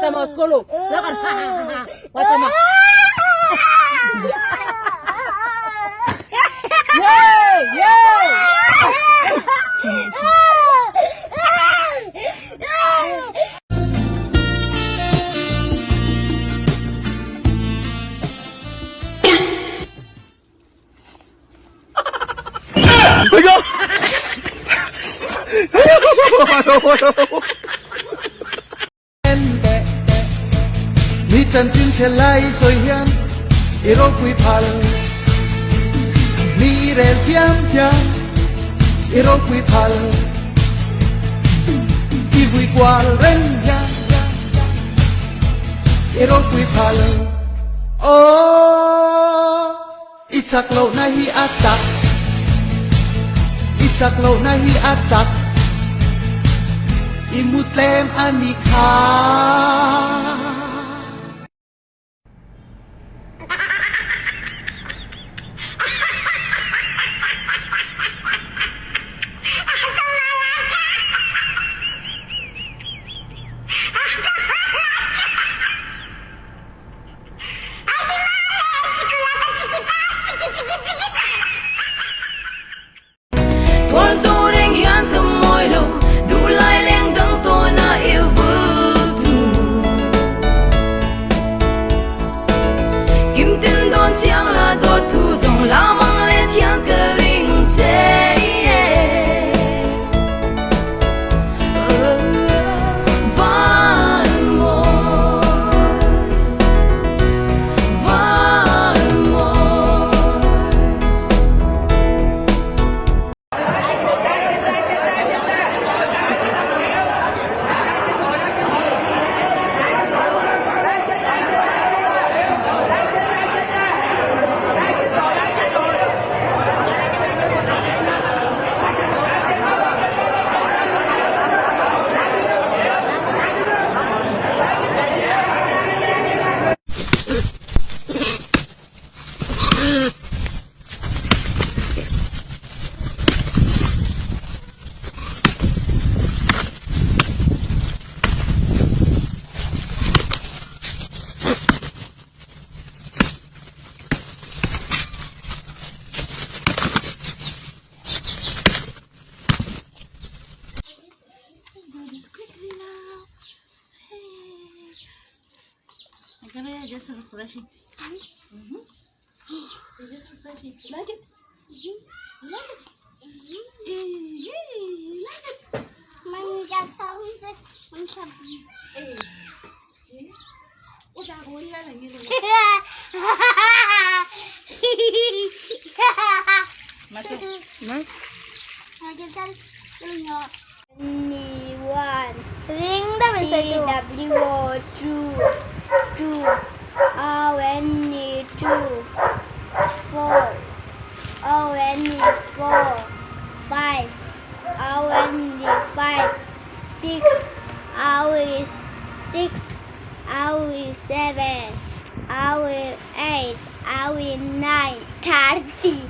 Tsamaya sekolong. Wa tsamaya. Yay! Yay! Mi chanchin chhe lai sawi hian i ropui phal. Mi rel thiam thiam i ropui phal. I vui kual reng hian i ropui phal. Aw, i chak lohna hi a chak, i chak lohna hi a chak, i mu tlem a ni kha. Just refreshing. Mm-hmm. Just refreshing. You like it? Mm-hmm. You like it? Mm-hmm. You like it? Ring the W O 2 2 O N E 2 4 O N E 4 5 O N E 5 6 O E 6 O E 7 O E 8 O E 9 30.